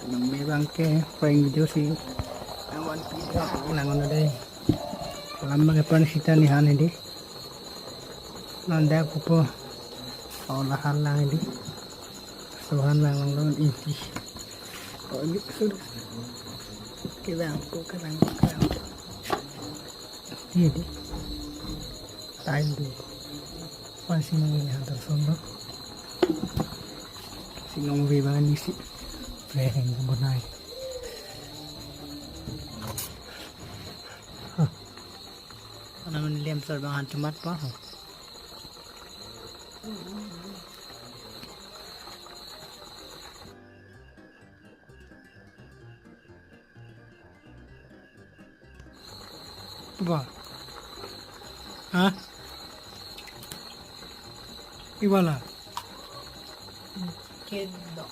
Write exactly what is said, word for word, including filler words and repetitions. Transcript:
Nangme abang ke prank video si nangvanpi lang on dei. Alam abang ke prank sita ni han hedi. Nonda pupo. Ola han lang hedi. So han lang lang don inti. Oh, ini sudah. Kevang ko, kevang ko, kevang ko. Hedi. Time tu. Pan si nong ini hantar sondo. Si nong ve bang ni si. Reheng bonai. Hah. Ana men lem sar bang han chumat pa. Hah. Ba. Ha? Iwala. Kedok.